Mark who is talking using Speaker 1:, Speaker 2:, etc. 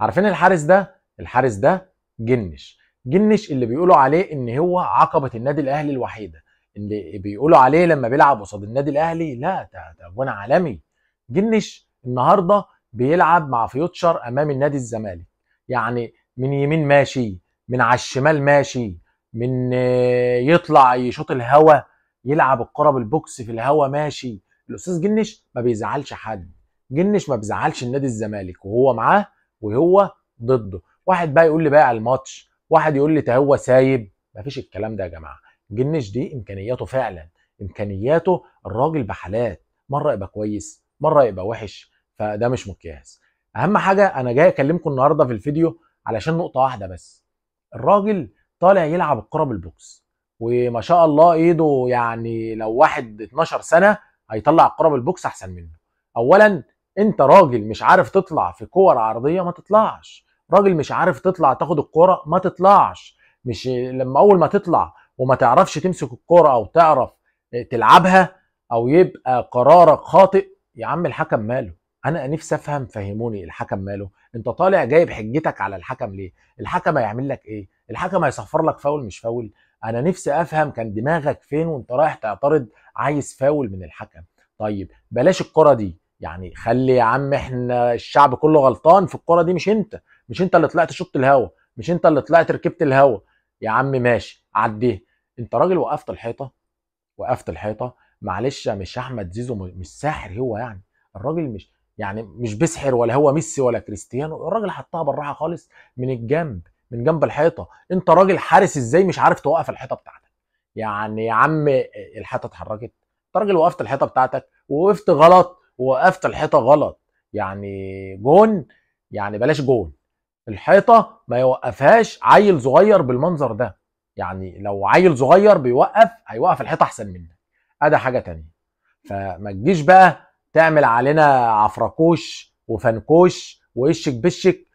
Speaker 1: عارفين الحارس ده؟ الحارس ده جنش. جنش اللي بيقولوا عليه ان هو عقبة النادي الاهلي الوحيدة، اللي بيقولوا عليه لما بيلعب قصاد النادي الاهلي لا ده جون عالمي. جنش النهارده بيلعب مع فيوتشر امام النادي الزمالك، يعني من يمين ماشي، من على الشمال ماشي، من يطلع يشوط الهوا، يلعب الكره بالبوكس في الهوا ماشي. الاستاذ جنش ما بيزعلش حد، جنش ما بيزعلش النادي الزمالك وهو معاه وهو ضده. واحد بقى يقول لي بايع الماتش، واحد يقول لي ده هو سايب، مفيش الكلام ده يا جماعة. جنش دي امكانياته فعلا، امكانياته الراجل بحالات، مرة يبقى كويس مرة يبقى وحش، فده مش مقياس. اهم حاجة انا جاي اكلمكم النهارده في الفيديو علشان نقطة واحدة بس. الراجل طالع يلعب الكره بالبوكس وما شاء الله ايده، يعني لو واحد 12 سنة هيطلع الكره بالبوكس احسن منه. اولا انت راجل مش عارف تطلع في كور عرضية ما تطلعش، راجل مش عارف تطلع تاخد الكورة ما تطلعش، مش لما اول ما تطلع وما تعرفش تمسك الكورة او تعرف تلعبها او يبقى قرارك خاطئ. يا عم الحكم ماله؟ انا نفسي افهم، فهموني الحكم ماله؟ انت طالع جايب حجتك على الحكم ليه؟ الحكم هيعمل لك ايه؟ الحكم هيصفر لك فاول مش فاول؟ انا نفسي افهم كان دماغك فين وانت رايح تعترض عايز فاول من الحكم. طيب بلاش الكرة دي، يعني خلي يا عم احنا الشعب كله غلطان في الكرة دي، مش انت، مش انت اللي طلعت شط الهوا، مش انت اللي طلعت ركبت الهوا، يا عم ماشي عديه. انت راجل وقفت الحيطة، وقفت الحيطة، معلش مش احمد زيزو مش ساحر هو، يعني الراجل مش يعني مش بيسحر ولا هو ميسي ولا كريستيانو، الراجل حطها بالراحة خالص من الجنب، من جنب الحيطة. انت راجل حارس ازاي مش عارف توقف الحيطة بتاعتك؟ يعني يا عم الحيطة اتحركت، انت راجل وقفت الحيطة بتاعتك ووقفت غلط، ووقفت الحيطة غلط، يعني جون، يعني بلاش جون، الحيطة ما يوقفهاش عيل صغير بالمنظر ده، يعني لو عيل صغير بيوقف هيوقف الحيطة احسن منك. ادي حاجة تانية. فما تجيش بقى تعمل علينا عفركوش وفنكوش وقشك بشك.